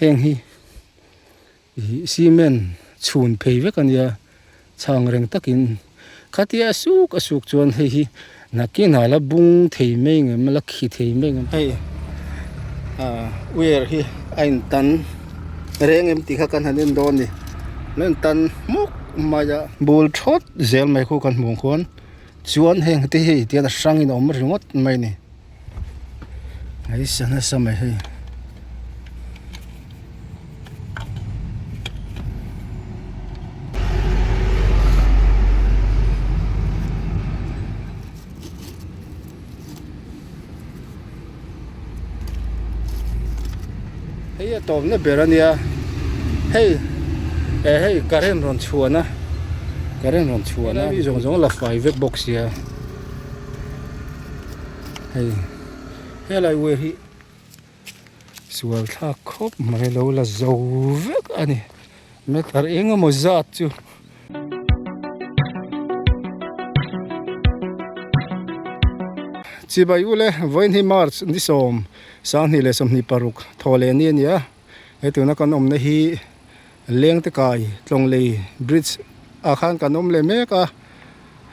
Heng hi ih cement chhun phei vek a nia chhang reng takin khatia a suk a suk chuan hei hi nakinah la bung thei mai ngem la khi thei mai ngem hei ah wire hi a in tan reng em tih kha kan han en dawn a ni lo in tan hmawk mai a bul thawt zel mai khu kan hmuh ang khuan chuan heng te hi tian a hrangin a awm ringawt mai a ni. Hei sa nasa mai hei. Hei a tawpna ber a nia hei eh hei current rawn chhuan a current rawn chhuan a mi zawng zawng a la fai vek bawk sia. Hei helai wire hi sual thlak khawp mai lo la zo vek a ni meter eng emaw zat chu. Chibai ule vawiin hi March ni sawm 2026 thaw leh ni a ni a he tuna kan awmna hi Lengtekai Tlawnglei Bridge ah khan kan awm leh mek a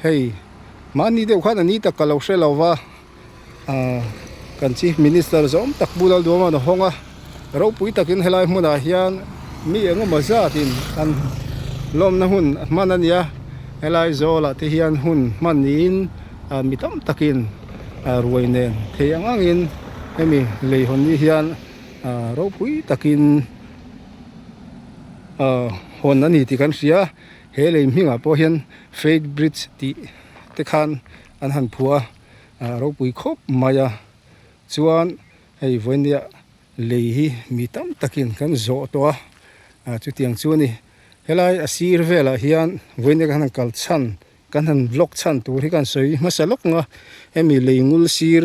hei mahni deuh khan a ni tak ka lo hre lo va ah kan Chief Minister zawm tak Pu Lalduama a hawng a ropui takin helai hmunah hian mi eng emaw zatin an lawmna hun hman a ni a helai zawlah te hian hun hman niin ah mi tam takin ah ruai nen thei ang angin hemi lei hawn ni hian ah ropui takin. Ahh hawn a ni tih kan hria he lei hmingah pawh hian faith bridge tih te khan an han phuah a ah ropui khawp mai a chuan hei vawinia lei hi mi tam takin kan zawh tawh a ah chutiang chu a ni helai a sir velah hian vawinia kan han kal chhan kan han vlog chhan tur hi kan sawi hmasa lawk ang a hemi lei ngul sir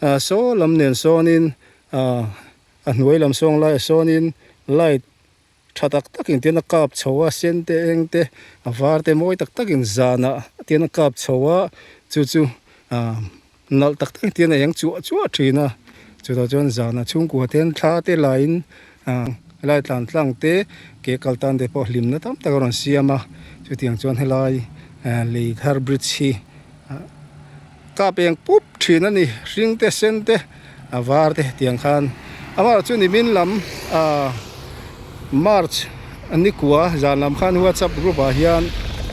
ah saw lam nen sawnin ah. A hnuai lam sawng laiah sawnin light tha tak takin tian a kap chho a sen te eng te a var te mawi tak takin zanah tian a kap chho a chu chu ah nalh tak tak tian a eng chuah chuah thin a chutah chuan zanah chhungkua te thla te laiin ah helai tlan tlang te ke kal tan te pawh hlimna tam tak a rawn siam a chutiang chuan helai ah lei thar bridge hi ah. Kap eng pup thin a ni hring te sen te a var te tiang khan amaherawh chu nimin lam ah march ni kua zan lam khan whatsapp group ah hian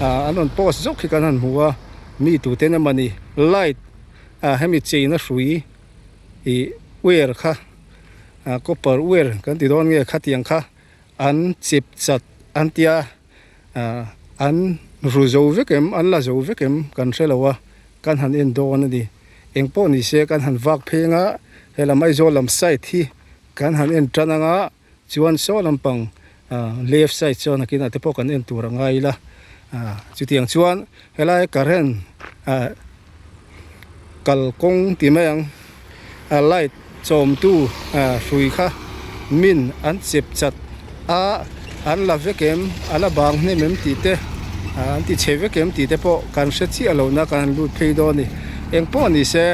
ah an rawn post zawk hi kan han hmu a mi tute in emawni light ah hemi cheina hrui ih wire kha ah copper wire kan ti dawn nge khatiang kha an chep chat an tia. Ah an ru zo vek em an la zo vek em kan hre lo a kan han en dawn a ni eng pawh ni se kan han vak pheng a helam Aizawl lam side hi kan han en tan anga chuan saw lampang ah left side chuan nakinah te pawh kan en tur a ngai ila ah chutiang chuan helai current ah kalkawng ti mai ang a light chawmtu ah hrui kha min an chep chat a an la vek em a la bang hnem em tih te ah an ti chhe vek em tih te pawh kan hre chiah lo na kan han lut phei dawn a ni eng pawh ni se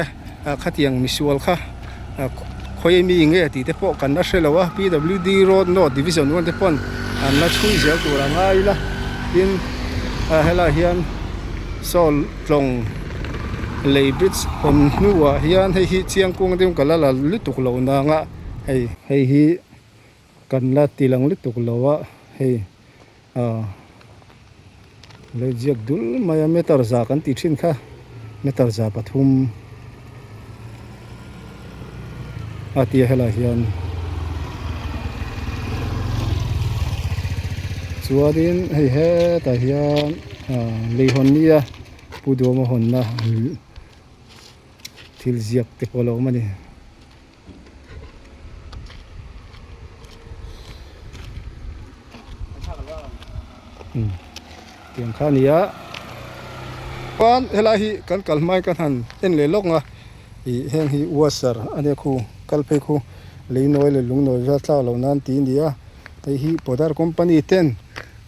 ah khatiang misual kha ah khawi mi nge tih te pawh kan la hre lo a P W D road north division one te pawn an la chhui zel tur a ngai ila tin ah helaiah hian saw Tlawng lei bridge hawn hnuah hian hei hi chiang kung deuh ka la la lutuk lo nang a hei hei hi kan la ti lang lutuk lo a hei ah lo ziak dul mai a meter za kan tih thin kha meter za pathum a tia helaiah hian chuanin hei hetah hian ah lei hawn nia pu duhawma hawnna thil ziak te pawh a lo awm a ni. Tiang kha a ni a chuan helai hi kan kal hmain kan han en leh lawk ang a ih heng hi washer a nia khu kal phei khu lei nawi leh lung nawi vel tlak loh nan tih a ni a hei hi podar company ten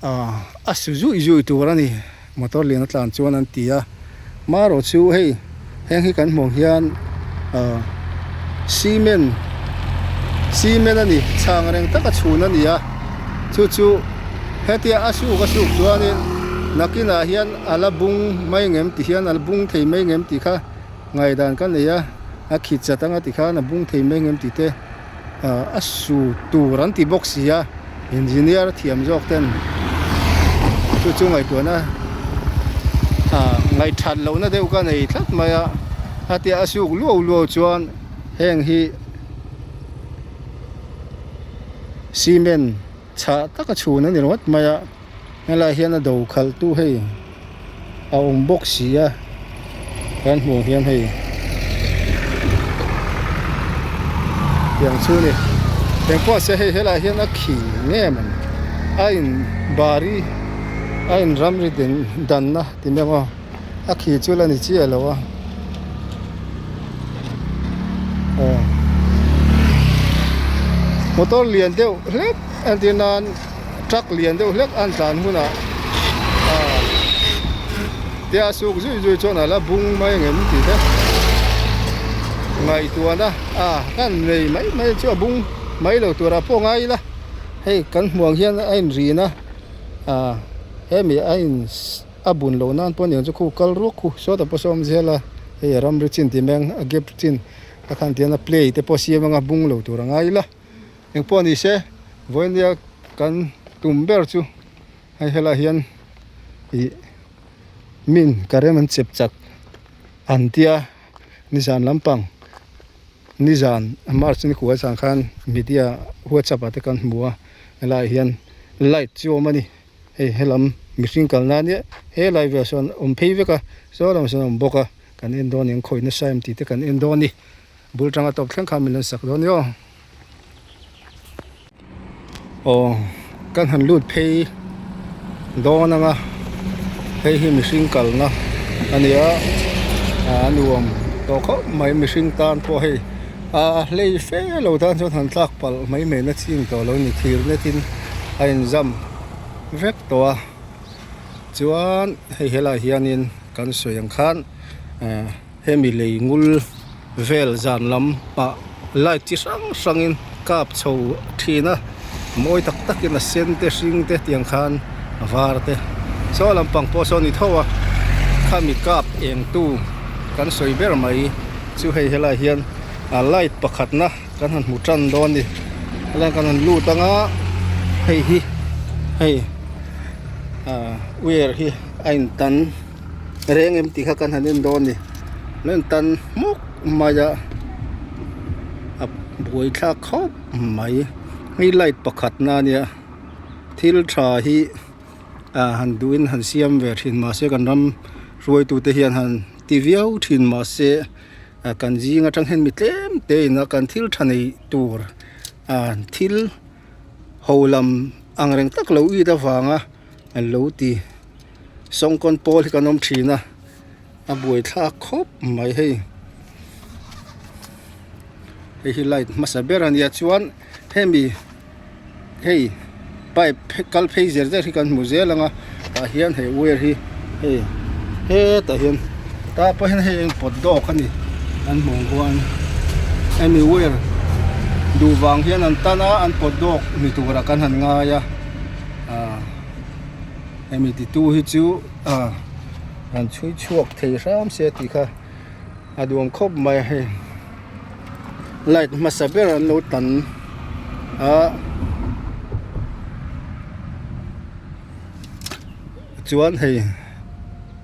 ah a su zui zui tur a ni motor lian a tlan chuan an ti a marawh chu hei heng hi kan hmuh ang hian ah cement. Cement a ni chhang reng taka chhun a ni a chu chu hetia a suk a suk chuanin nakinah hian a la bung mai ngem ti hian a la bung thei mai ngem tih kha ngaihdan ka nei a a khi chat anga tikhan a bung thei mai ngem tih te ah a su tur an ti bawk si a engineer thiam zawk ten chu chu ngaihtuahna ah ngaihthat lohna deuh ka nei tlat mai a a tia a suk luau luau chuan heng hi cement chhah taka chhun a ni ringawt mai a helaiah hian a do khalh tu hei a awm bawk si a kan hmuh hian hei tiang chu a ni engpawh se hei helaiah hian a khi nge maw a in bari a in ramri den danna ti mai ang aw a khi chu la ni chiah lo a aw motor lian deuh hlek entir nan truck lian deuh hlek an tlan hunah ah tia suk zui zui chuan a la bung mai ang em tih te ngaihtuahna ah kan nei mai mai chu a bung mai lo turah pawh ngai ila hei kan hmuh ang hian a inrin a ah hemi a in. A bun loh nan pawh aniang chu khu kal ruak khu sawtah pawh saw awm zel a hei a ramri chin tih mai ang a gap chin a khan tihian a play te pawh siam anga bung lo tur a ngai ila engpawh ni se vawinia kan tum ber chu hei helaiah hian ih min current an chep chak an tia nizan lampang. Nizan March ni kua zan khan media whatsapp ah te kan hmu a helaiah hian light chu a awm a ni hei helam mihring kal nan nia helai velah sawn awm phei vek a saw lamah sawn a awm bawk a kan en dawn eng khawih nasa em tih te kan en dawn a ni bul tanga tawp thleng khan min lo sak dawn a ni aw aw kan han lut phei dawn ang a hei hi mihring kalna a ni a a nuam tawh khawp mai mihring tan pawh hei a hlei fe lo tan chuan han tlak palh mai mai na ching tawh lo ni thir netin a inzam vek tawh a chuan hei helaiah hianin kan sawi ang khan ehh. Hemi lei ngul vel zan lam ah light chi hrang hrang in kap chho thin a mawi tak tak in a sen te hring te tiang khan a var te saw lampang pawh saw a ni tho a khami kap eng tu kan sawi ber mai chu hei helai hian a light pakhat na kan han hmu tan dawn a ni helai kan han lut ang a hei hi hei ah wire hi a in tan. Reng em tih kha kan han en dawn a ni lo in tan hmawk mai a a buai thlak khawp mai hei light pakhat na ania thil tha hi ah han duh in han siam ve thin mahse kan ram hruaitu te hian han ti viau thin mahse ah kan zing atang hian mi tlem te in a kan thil tha nei tur ah thil ho lam ang reng tak lo it avanga an lo ti. Sawngkawn pawl hi kan awm thin a a buai thlak khawp mai hei hei hi light hmasa ber a nia chuan hemi hei pipe kal phei zer zer hi kan hmu zel ang a tah hian hei wire hi hei hetah hian tah pawh hian hei eng pawt dawk a ni an hmuh huan hemi wire duh vang hian an tan a an pawt dawk ni turah kan han ngai a ah. Hemi titu hi chu ah han chhui chhuak thei hram se tih kha a duam khawp mai a hei light hmasa ber an lo tan a chuan hei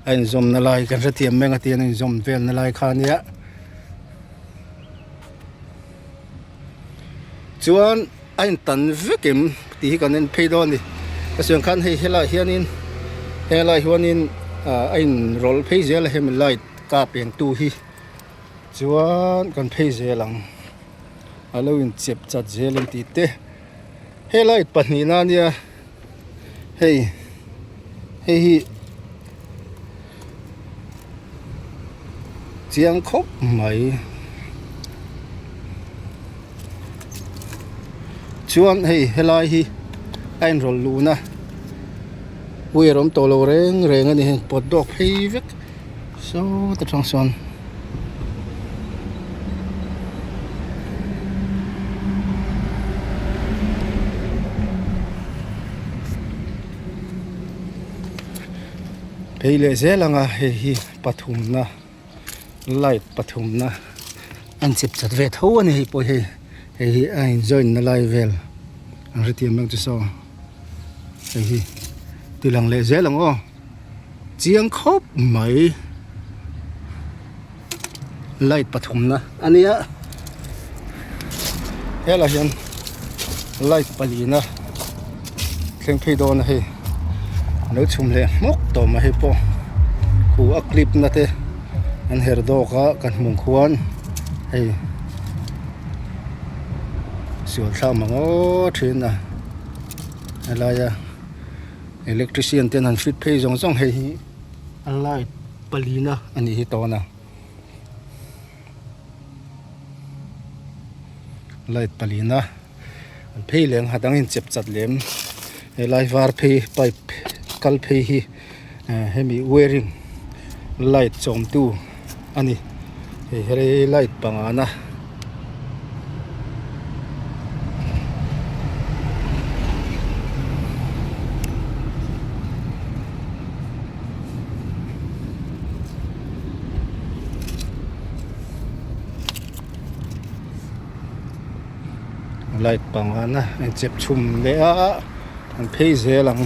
a inzawm na lai kan hrethiam mai ang a tian a inzawm vel na lai kha ania chuan. A intan vek em tih hi kan en phei dawn a ni ka sawi ang khan hei helaiah hianin helaiah hianin ah a inrawlh phei zel a hemi light kap eng tu hi chuan kan phei zel ang a lo inchep chat zel ang tih te he light pahnihna ania hei hei hi chiang khawp mai. Chuan hei helai hi a inrawlh luhna wire awm tawh lo reng reng a ni heng pawt dawk phei vek sawt atang sawn. Phei leh zel ang a hei hi pathumna light pathumna an chep chat ve tho a ni hei pawh hei hei hi a in join na lai vel an hrethiam ang chu saw hei hi ti lang leh zel ang aw chiang khawp mai light pathumna a nia helaiah hian light palina thleng phei dawn a hei lo chhum leh hmawk tawh mai hei pawh khu a clip na te an her dawk a kan hmuh khuan hei sual thlak mang aw thin a helaia electrician ten an fit phei zawng zawng hei hi a light palina a nih hi tawn a light palina an phei leh ang ha dang in chep chat lem helai var phei pipe kal phei hi eh hemi wiring light chawm tu a ni hei helai light pangana. Light pangana an chep chhum leh a an phei zel ang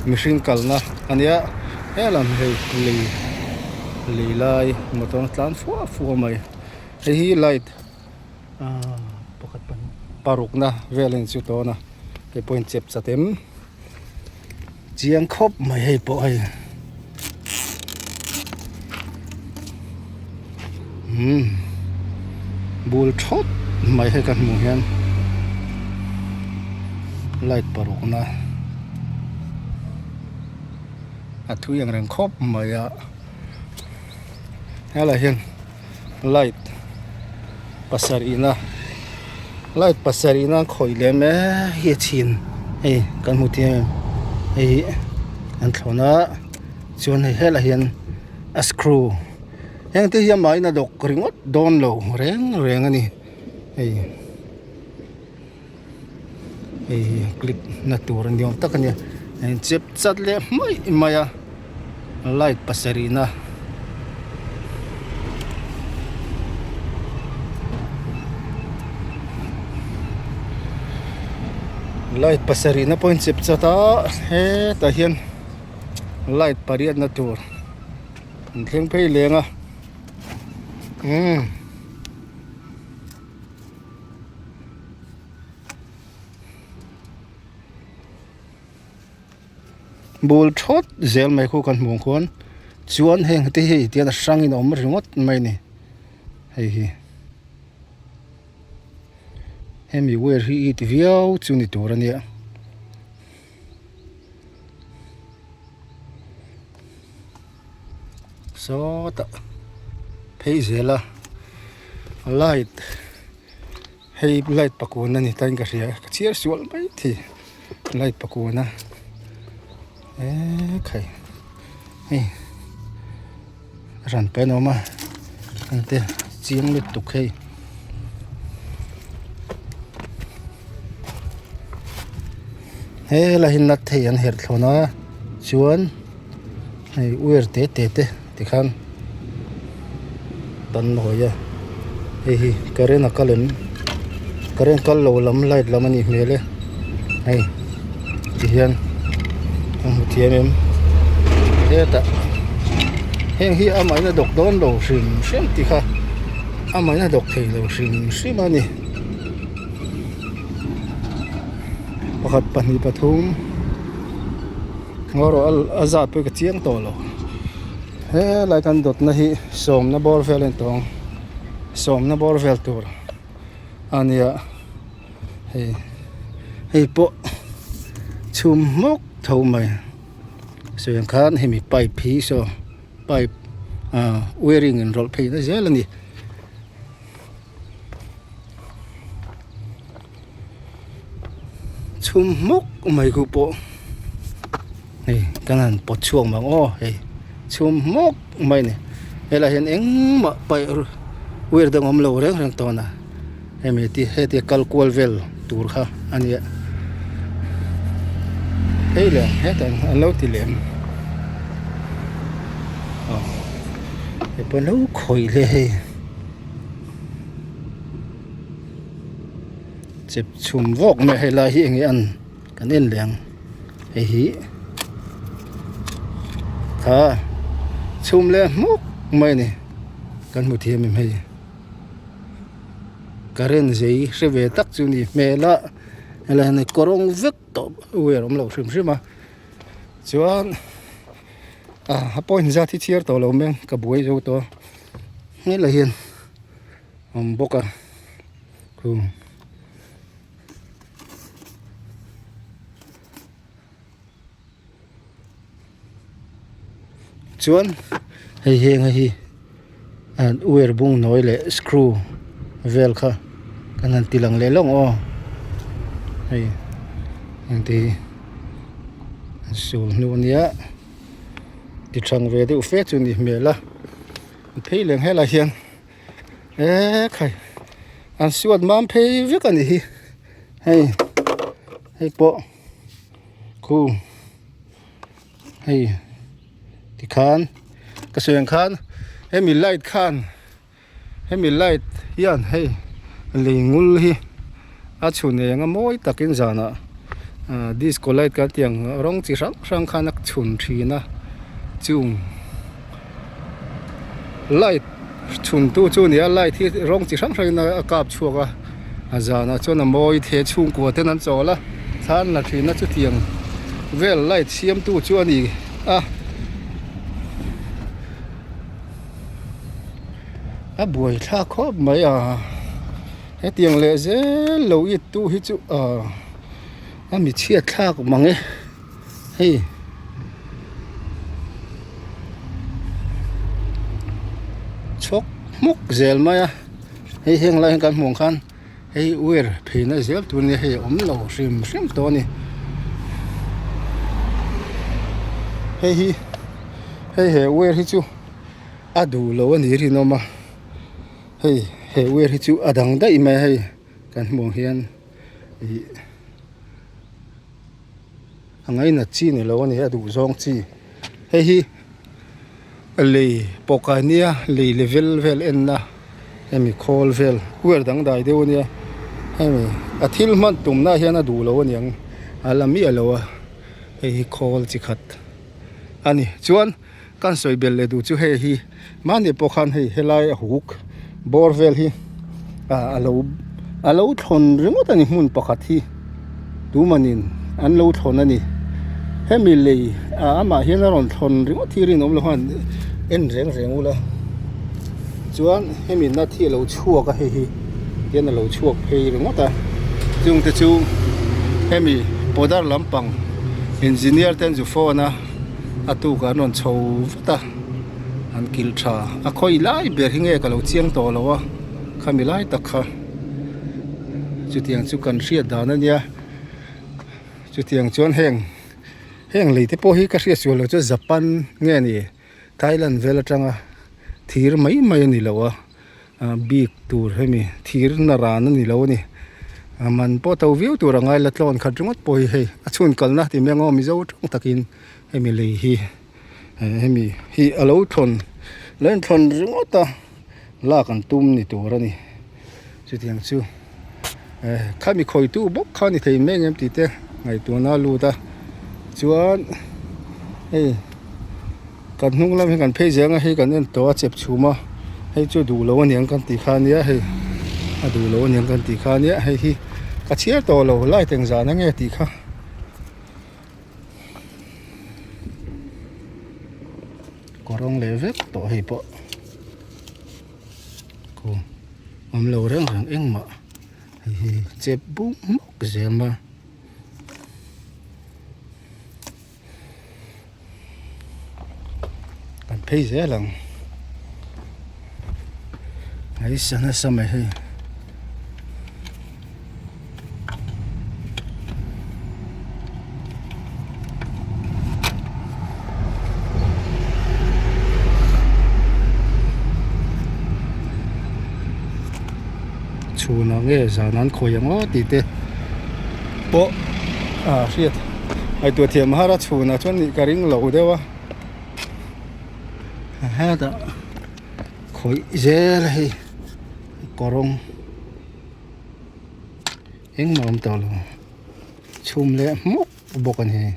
mihring kalna a nia helam hei lei lei lai motor a tlan fua fua mai hei hi light ah pakhat pahnih parukna vel a inchu tawn a hei pawh a inchep chat em. Chiang khawp mai hei pawh hei umm bul thawt mai hei ka hmuh hian light paruk na a thui ang reng khawp mai a helaiah hian light pasarih na light pasarih na khawih leh mek hi a chhin hei kan hmu thei em hei hi an thlawn a chuan hei helaiah hian a screw heng te hi amahin a dawk ringawt dawn lo reng reng a ni hei hei hi clip na tur a ni awm tak a nia a inchep chat leh hmaih mai a light pasarih na light pasarih na pawh a inchep chat a hetah hian light pariat na tur an thleng phei leng a umm. Bul thawt zel mai khu kan hmuh ang khuan chuan heng te hi tian a hrangin a awm ringawt mai a ni hei hi hemi wire hi it viau chu ni tur a nia. Sawtah phei zel a light hei light pakun a ni ta in ka hria ka chhiar sual mai thei light pakun a ekhai hei ran pen a awm a engte chiang lutuk hei. Helai hi nut hei an herh thlawn a chuan hei wire te te te tikhan tan nawi a hei hi current a kal em current kal lo lam light lam a nih hmel e hei tihian a hmu thiam em hetah heng hi amahin a dawk dawn lo hrim hrim tih kha amahin a dawk thei lo hrim hrim a ni. Pakhat pahnih pathum ngaw rawh a zat pawh hi ka chiang tawh lo helai kan dawtna hi sawmna bawr vel a ni tawh ang sawmna bawr vel tur a nia hei hei pawh chhum hmawk tho mai sawi ang khan hemi pipe hi saw pipe ah wiring in rawlh phei na zel a ni. Chhum hmawk mai khu pawh hei kan han pawt chhuak mang aw hei chhum hmawk mai a ni helaiah hian engmah paih wire dang awm lo reng reng tawn a hemi te hetia kal kual vel tur kha a nia hei leh hetah an lo ti lem. Hei pawh an lo khawih hle hei. Chep chhum vawk mai hei lai hi eng nge an kan en leh ang hei hi kha chhum leh hmuk mai a ni kan hmu thiam em hei current zei hre ve tak chu ni hmel a helai hian kawrawng vek tawh wire awm lo hrim hrim a chuan a point zat hi chhiar tawh lo mai ang ka buai zo tawh a helai hian a awm bawk a khu. Chuan hei heng hi wire bung nawi leh screw vel kha kan han ti lang leh lawng aw hei heng te hi an sul hnu ania ti thang ve deuh fe chu ni hmel a phei leng helai hian. Eee khai an suat mam phei vek a nih hi hei hei pawh khu hei tikhan ka sawi ang khan hemi light khan hemi light hian hei lei ngul hi a chhun eng a mawi takin zanah ah disco light kan tih ang rawng chi hrang hrang khan a chhun thin a chung. Light chhun tu chu a ni a light hi rawng chi hrang hrang in a kap chhuak a a zanah chuan a mawi the chhungkua ten an chawl a thla an la thin a chutiang vel light siam tu chu a ni a a buai thlak khawp mai a hetiang leh zel lo it tu hi chu ah a mi chhiat thlak mang e. Hei chhawk hmuk zel mai a hei heng lai hian kan hmuh ang khan hei wire phei na zel tur ania hei a awm lo hrim hrim tawh a ni hei hi hei he wire hi chu a duh lo a ni rinawm a hei he wire hi chu a dang daih mai a hei kan hmuh ang hian ih. A ngainat chi ni lo a ni a duh zawng chi hei hi lei pawh a nia lei level vel en na hemi khawl vel wire dangdai deuh a nia hemi a thil hman tum na hian a duh lo a niang a la miah lo a hei hi khawl chi khat a ni chuan kan sawi belh leh duh chu hei hi mahni pawh khan hei helai a huk bawr vel hi ah a lo a lo thlawn ringawt a ni hmun pakhat hi tumanin an lo thlawn a ni hemi lei ah amah hian a rawn thlawn ringawt hi rinawm lo khan en reng reng ula chuan hemi nut hi a lo chhuak a hei hi hian a lo chhuak phei ringawt a chungte chu hemi powder lampang engineer te an zu phone a. A tukah an rawn chho vat a an kilh tha a khawi lai ber hi nge ka lo chiang tawh lo a khami lai tak kha chutiang chu kan hriat dan a nia chutiang chuan heng heng lei te pawh hi ka hriat sual loh chuan Japan nge ni Thailand vel atanga thir mai mai a ni lo a. ah bik tur hemi thir na ran a ni lo a ni a man pawh to viau tur a ngai la tlawn khat ringawt pawh hi hei a chhun kalna ti mai ang aw mizo tawng takin hemi lei hi eh hemi hi a lo thlawn lo inthlawn ringawt a lak an tum ni tur a ni chutiang chu eh khami khawitu bawk kha ni thei mai ang em tih te ngaihtuahna a lut a chuan hei. Kan hnung lam hi kan phei zel ang a hei kan en tawh a chep chhum a hei chu duh lo aniang kan tih kha ania hei a duh lo aniang kan tih kha ania hei hi ka chhiar tawh lo light eng zan ange tih kha. Kawr rawng leh vek tawh hei pawh khu awm lo reng reng engmah hei hi chep bung hmawk zel mai a. Kan phei zel ang hei sa nasa mai hei chhunah nge zan an khawi ang aw tih te pawh a hriat. Ngaihtuah thiam har a chhunah chuan nih ka ring lo deuh a hetah. Khawih zel a hei kawrawng engmah a awm tawh lo chhum leh hmawk bawk a ni hei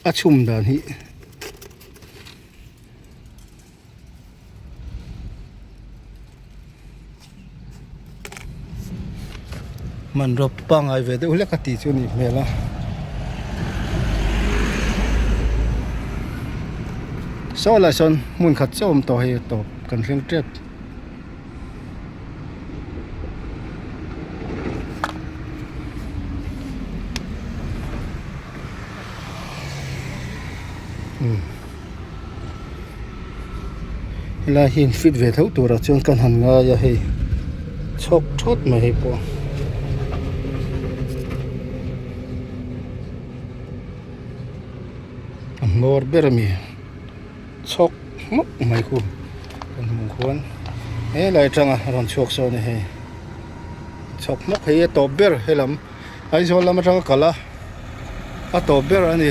a chhum dan hi. Hmanraw pangngai ve deuh hlek a tih chu a nih hmel a saw lai sawn hmun khat chiah a awm tawh hei tawp kan thleng tep. Helai hi in fit ve tho turah chuan ka han ngai a hei chhawk thawt mai hei pawh a hmawr ber ami chhawk hmawk mai khu kan hmuh khuan helai atanga rawn chhuak sawn a hei chhawk hmawk hei a tawp ber helam Aizawl lam atanga kal a a tawp ber a ni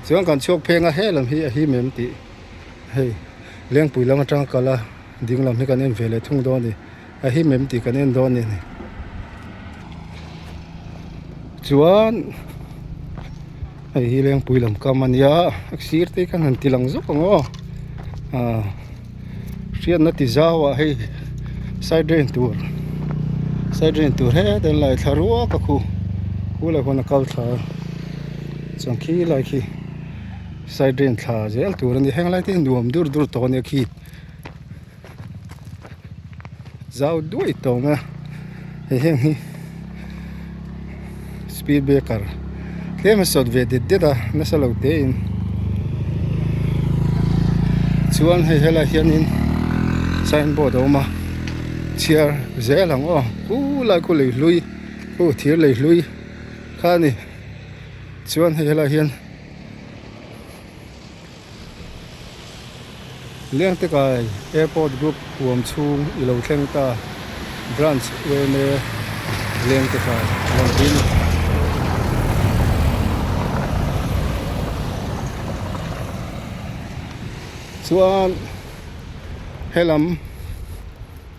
chuan kan chhuak pheng a helam hi a him em tih hei lengpui lam atanga kal a ding lam hi kan en ve leh thung dawn a ni a him em tih kan en dawn a ni chuan hei hi lengpui lam kam a nia a sir te hi khan han ti lang zawk ang aw ah. Hriatna ti zau ah hei side drain tur side drain tur hetah an lai thla ruak a khu khu lai khuan a kal thla a chuan khi lai khi side drain thla zel tur a ni heng lai te hi nuam dur dur tawh a nia khi zau duai tawh mai a hei heng hi speed breaker tlem a sawt ve det det a nasa lo te in chuan hei helai hianin sign board a awm a chhiar zel ang aw khulai khu lei hlui khu thir lei hlui kha a ni chuan hei helai hian Lengtekai Airport Group huam chhung i lo thleng ta Branch UMA Lengtekai rawn ti a ni. Chuan helam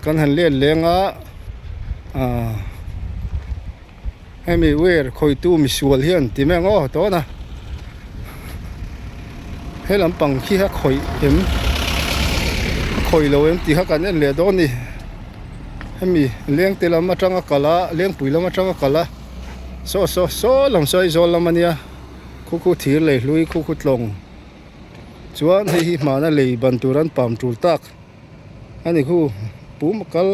kan han let leng a ahh Hemi wire khawitu misual hian ti mai ang aw tawn a he lampang khi a khawih em a khawih lo em tih kha kan en leh dawn a ni hemi lengte lam atanga kal a lengpui lam atanga kal a saw saw saw lam saw Aizawl lam ania khu khu thir lei hlui khu khu tlawng chuan hei hi hmana lei ban tur an pam tul tak a ni khu pum a kal.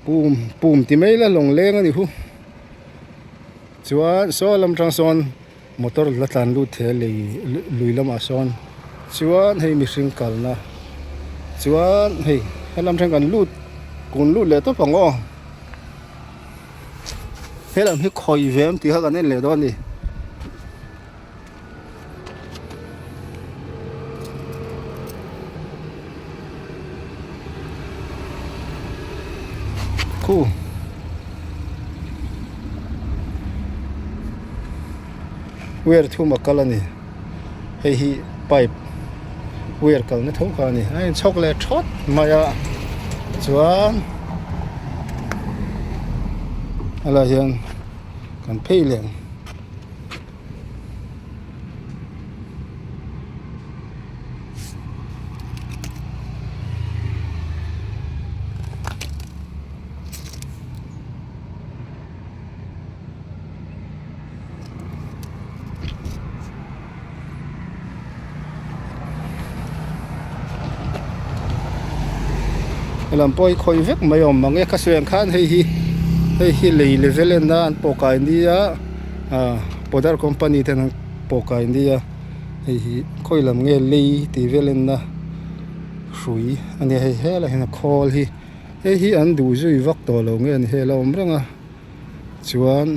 Pum pum ti mai la lawng leng a ni hu chuan saw lam tang sawn motor la tlan lut thei a lei lui lamah sawn chuan hei mihring kalna chuan hei helam tang kan lut kun lut leh tawp ang aw helam hi khawi ve em tih kha kan en leh dawn a ni. Khu wire thum a kal a ni hei hi pipe wire kalna tho kha a ni a inchhawk leh thawt mai a chuan helaiah hian kan phei leh ang. Helam pawh hi khawih vek mai a awm mang e ka sawi ang khan hei hi hei hi lei level en a an pawh kai nia. Ah podar company ten an pawh kai nia hei hi khawi lam nge lei tih vel enna hrui a nia hei helaiah hian a khawl hi hei hi an duh zui vak tawh lo nge ni hei a lo awm reng a chuan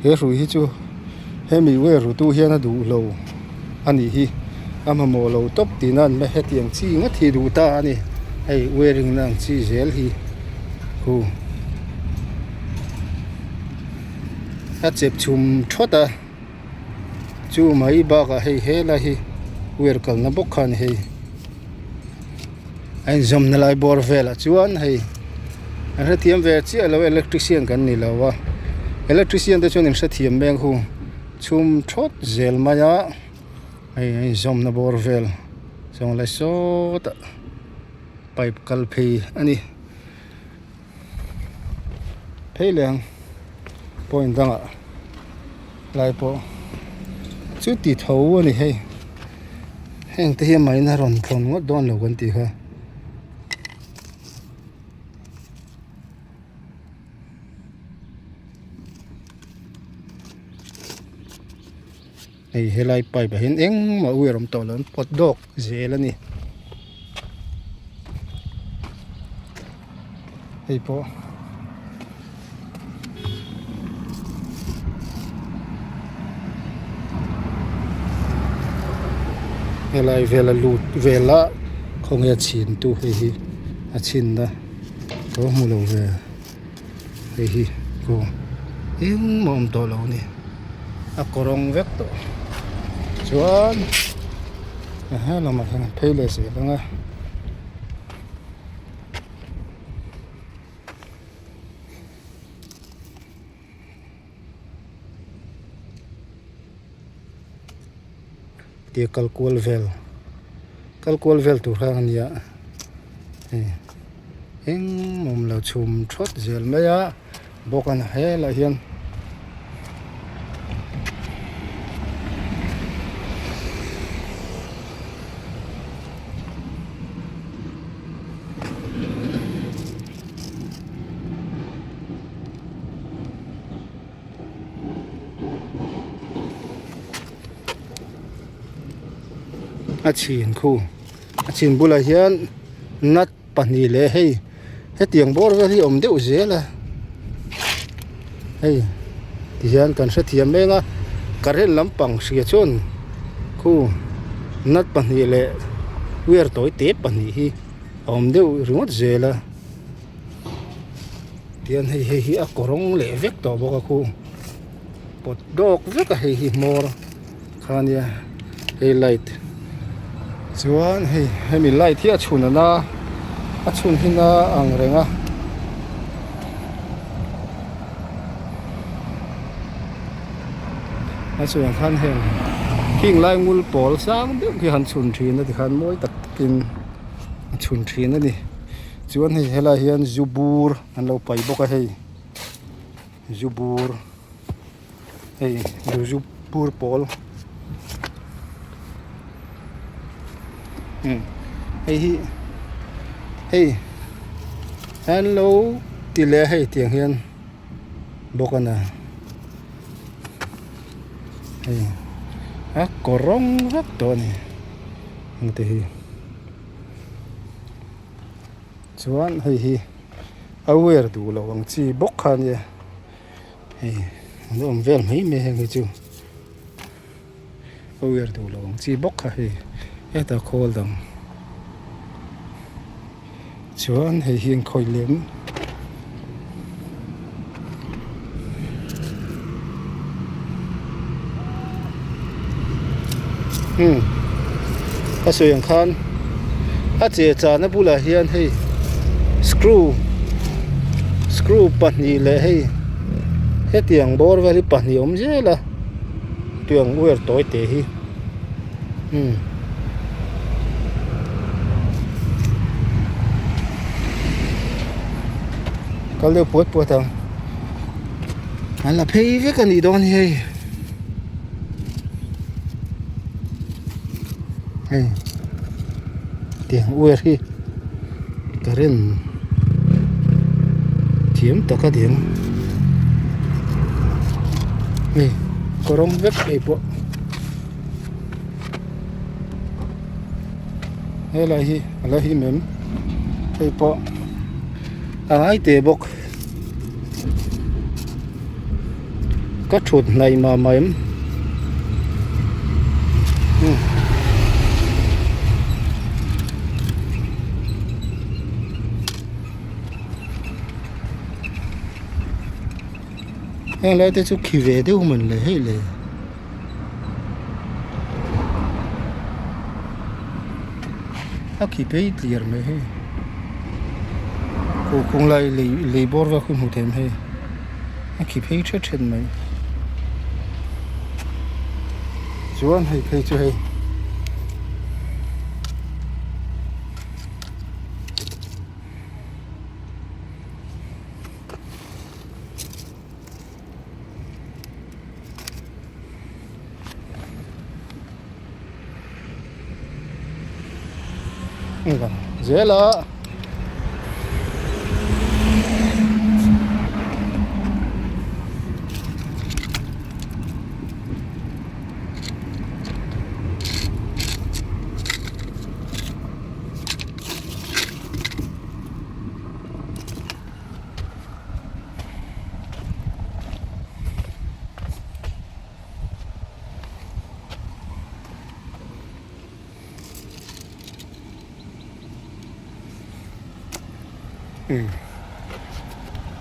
he hrui hi chu hemi wire ru tu hian a duh lo a nih hi a mamawh lo tawp tihna an hmeh hetiang chi ngawt hi duh ta a ni hei wiring na ang chi zel hi hu. A chep chhum thawt a. Chu mai bakah hei helai hi wire kalna bawk kha a ni hei. A inzawmna lai bawr velah chuan hei an hrethiam ve chiah lo electrician kan ni lo a electrician te chuan in hrethiam mek hu chhum thawt zel mai a hei a inzawmna bawr vel zawng lai sawtah pipe kal phei a ni phei leh ang point dangah lai pawh chuti tho a ni hei heng te hi a mahin a rawn thlawn ngawt dawn lo kan tih kha. Hei helai pipe ah hian engmah wire awm tawh lo an pawt dawk zel a ni hei pawh helai vela lut vela khawnge a chhin tu hei hi a chhin na ka hmu lo ve. Hei hi aw engmah awm tawh lo a ni a kawrawng vek tawh chuan a he lamah hian an phei leh zel ang a. Tia kal kual vel kal kual vel tur kha a nia hei engmah awm lo chhum thawt zel mai a bawk a helaiah hian. A chhin khu a chhin bulah hian nut pahnih leh hei hetiang bawr vel hi a awm deuh zel a hei tihian kan hrethiam mek a current lampang hria chuan khu nut pahnih leh wire tawi te pahnih hi a awm deuh ringawt zel a. Tihian hei hei hi a kawrawng leh vek tawh bawk a khu pawt dawk vek a hei hi hmawr kha ania hei light chuan hei hemi light hi a chhun ana a chhun hi na ang reng a. A chungah khan heng khing lai ngul pawl sang deuh khi han chhun thin a tikhan mawi tak takin a chhun thin a ni. Chuan hei helaiah hian zu bur an lo pai bawk a hei zu bur hei zu bur pawl umm hei hi hei an lo ti leh a hei tiang hian bawk a na hei a kawr rawng vek tawh a ni heng te hi. Chuan hei hi a wire duh loh ang chi bawk kha a nia hei an awm vel mai mai heng hi chu a wire duh loh ang chi bawk kha hei hetah khawl dang chuan hei hi an khawih lem. Umm ka sawi ang khan a che chahna bulah hian hei screw screw pahnih leh hei hetiang bawr vel hi pahnih a awm zel a tiang wire tawi te hi umm. Kal deuh puat puat ang an la phei vek a nih dawn hi hei hei tiang uar hi current thiam tak a ding hei kawrawng vek hei pawh helai hi a la him em hei pawh a ngai teh bawk ka thut hnaih mah mah em umm heng lai te chu khi ve deuh mawn le hei le. A khi phei tliar mai hei khu kawng lai lei lei bawr vel khu hmuh theih hei a khi phei thet thet mai chuan hei phei chu hei. Zel a.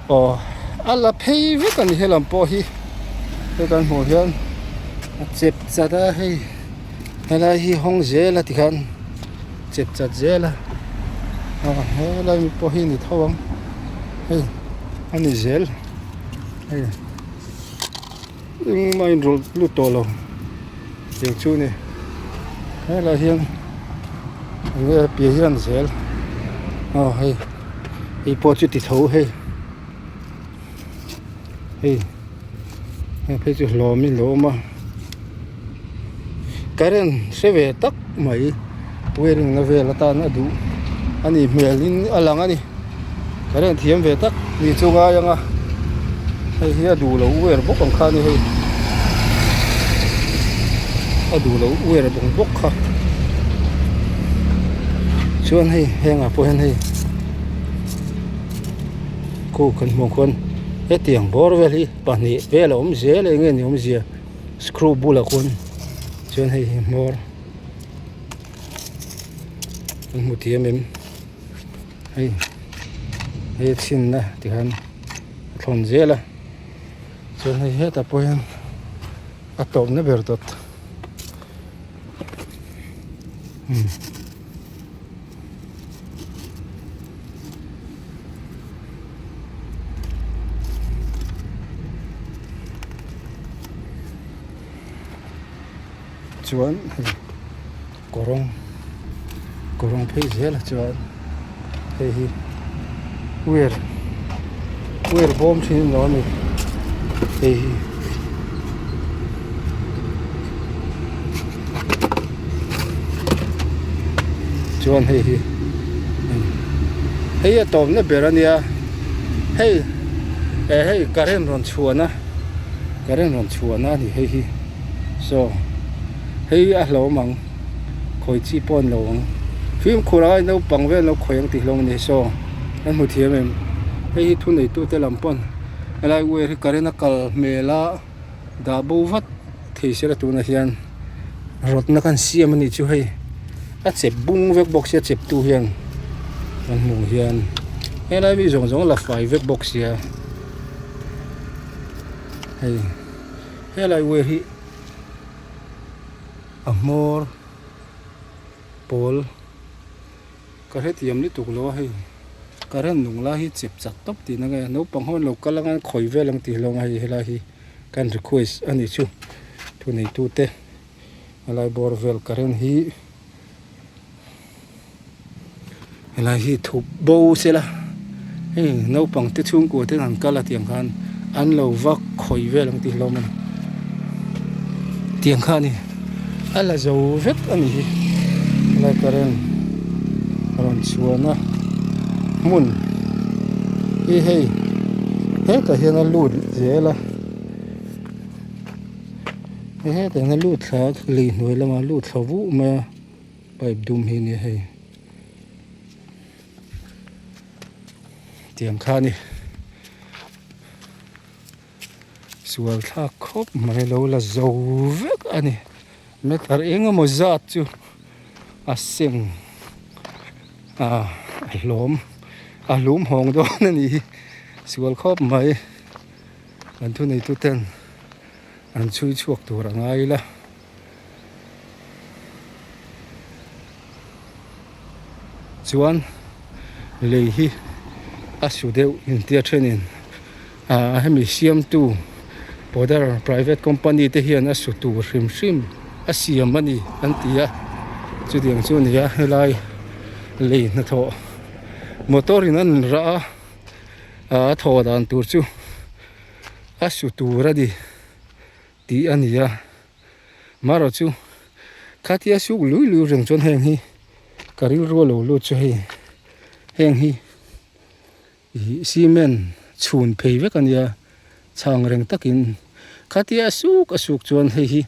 Aw a la phei vek a ni helam pawh hi hei kan hmuh hian a chep chat a hei helai hi hawng zel a tikhan chep chat zel a aw helai mi pawh hi a ni tho ang hei a ni zel hei. Engmah in rawlh lut tawh lo tiang chu a ni helaiah hian enge a piah hian zel aw hei hei pawh chu ti tho hei hei hei phei chu hlawm in lo awm a current hre ve tak mai wiring na vel atan a duh a nih hmel in a lang a ni. Current thiam ve tak ni chu ngai ang a hei hi a duh lo uar bawk ang kha a ni hei a duh lo uar bawk bawk kha chuan hei hengah pawh hian hei khu kan hmuh ang khuan hetiang bawr vel hi pahnih vel a awm zel a eng nge ni awmzia screw bulah khuan chuan hei hi hmawr kan hmu thiam em. Hei hei a chhinna tikhan a thlawn zel a chuan hei hetah pawh hian a tawpna ber dawt umm. Chuan hei kawrawng kawrawng phei zel a chuan hei hi wire wire bawm thin a ni lo a ni hei hi. Chuan hei hi hei a tawpna ber a nia hei eh hei current rawn chhuahna current rawn chhuahna a ni hei hi. Saw hei a hlawm ang khawi chi pawh an lo ang fimkhur a naupang vel lo khawi ang tih hlawm a ni saw an hmu thiam em hei hi thu neitu te lam pawn helai wire hi current a kal hmel a dah bo vat thei sela tunah hian rawtna kan siam a nih chu hei a chep bung vek bawk sia chep tu hian kan hmuh hian helai mi zawng zawng la fai vek bawk sia hei. Helai wire hi a hmawr pawl ka hrethiam lutuk lo a hei current nung lai hi chep chak tawp tih na nge naupang ho an lo kal anga an khawi vel ang tih hlawm a hei helai hi kan request a nih chu thuneitu te helai bawr vel current hi Helai hi thup bo sela hei naupang te chhungkua ten an kal a tiang khan an lo va khawi vel ang tih hlawm a ni tiang kha a ni a la zo vek a ni hi helai current rawn chhuahna hmun hi hei hetah hian a lut zel a hei hetah hian a lut thla a lei hnuai lamah a lut thla vuh mai a. Pipe dum hi nia hei tiang kha a ni sual thlak khawp mai lo la zo vek a ni meter eng emaw zat chu a seng a hlawm a hlum hawng dawn a ni hi sual khawp mai an thuneitu ten an chhui chhuak tur a ngai la. Chuan lei hi a su deuh intia thenin ah hemi siamtu Podar private company te hian a su tur hrim hrim a siam a ni an ti a, chutiang chu a ni a helai lei hnathawh motor in an rah a ah a thawh dan tur chu a su tur a ni tih a ni a. Marawh chu khatia suk lui lui reng chuan heng hi ka rilru a lo lut chu hei heng hi ih cement chhun phei vek a nia chhang reng takin khatia suk a suk chuan hei hi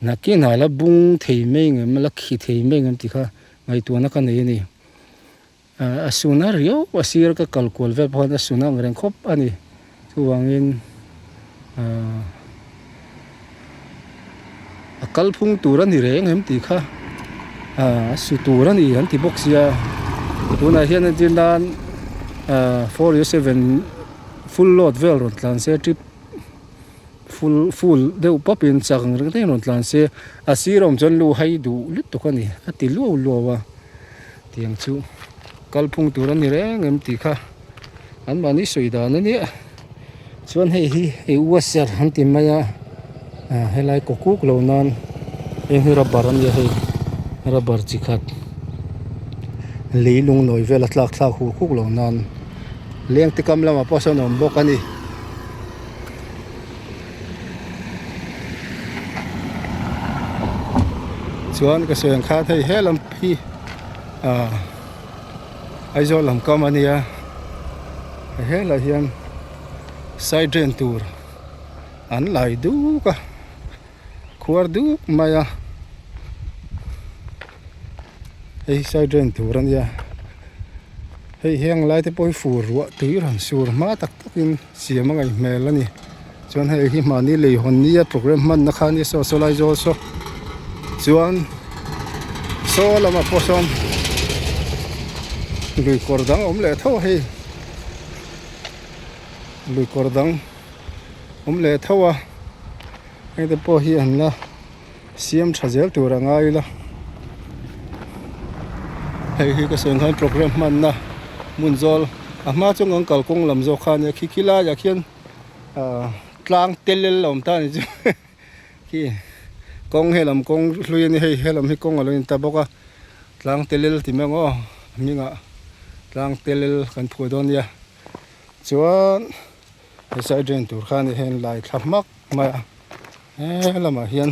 nakinah la bung thei mai ngem la khi thei mai ngem tih kha ngaihtuahna ka nei a ni a suna riau a sir ka kal kual vel pawh khan a suna ang reng khawp a ni chuvangin ahh a kalphung tur a ni reng em tih kha ahh a su tur a ni an ti bawk sia tunah hian entir nan ahh 4u7 full load vel rawn tlan se trip full full deuh pawp in chak ang reng reng rawn tlan se a sir awm chuan lu hai duh lutuk a ni a ti luau luau a. Tiang chu kalphung tur a ni reng em tih kha anmahni sawi dan a nia chuan hei hi hei washer an ti mai a ah helai kaw kuk lo nan heng hi rubber a nia hei rubber chi khat lei lung nawi vel a tlak thlak hur kuk lo nan leng te kam lamah pawh sawn a awm bawk a ni. Chuan ka sawi ang khan hei he lam hi ah Aizawl lam kam a nia helaiah hian side drain tur an lai duk a khuar duk mai a hei hi side drain tur a nia hei heng lai te pawh hi fur ruah tui rawn sur hma tak takin siam a ngaih hmel a ni chuan hei hi mahni lei hawn nia program hmanna kha ania saw saw lai zawl saw chuan saw lamah pawh sawn lui kawr dang a awm leh tho a hei lui kawr dang awm leh tho a heng te pawh hi an la siam tha zel tur a ngai ila hei hi ka sawi ang khan program hmanna hmun zawl a hma chuan kan kalkawng lam zawk kha ania khi khi laiah khian ahh tlang tel a awm ta a ni chu khi kawng helam kawng hlui a ni hei helam hi kawng a lo in ta bawk a tlang telel ti mai ang aw a hmingah tlang telel kan phuah dawn nia chuan he side drain tur kha a ni heng lai thla hmak mai a. He lamah hian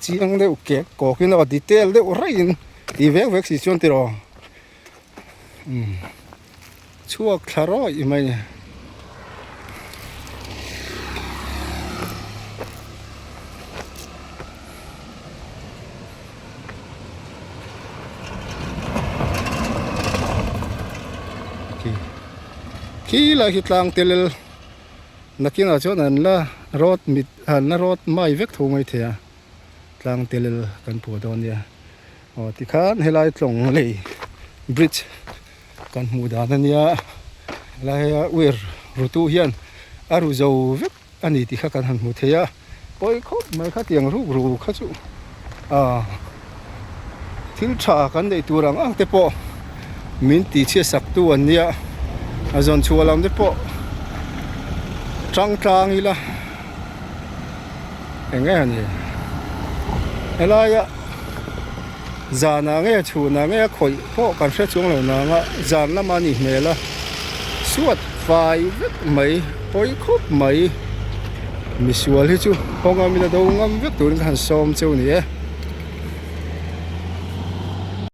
chiang deuh kek kawkin aw detail deuh raihin ti vek vek si chuan tiraw umm chhuak thla rawih mai a ni. Khi lai khi tlang tel. Nakinah chuan an la rawt mit an la rawt mai vek tho mai thei a, tlang telel kan phuah dawn nia. Aw tikhan helai tlawng lei bridge kan hmuh dan a nia, helaia uir rutu hian a ru zo vek a ni tih kha kan han hmu thei a, pawi khawp mai kha tiang ruk ru kha chu ah thil tha kan neih tur ang ang te pawh min tih chhiat sak tu an nia a zawn chhuah lam te pawh tang tlang ila eng nge ni helaia zanah nge chhunah nge a khawih pawh kan hre chuang lo nang a zan lama a nih hmel a suat fai vek mai pawi khawp mai misual hi chu kawng a mila do ngam vek turin ka han sawm cheu ni e.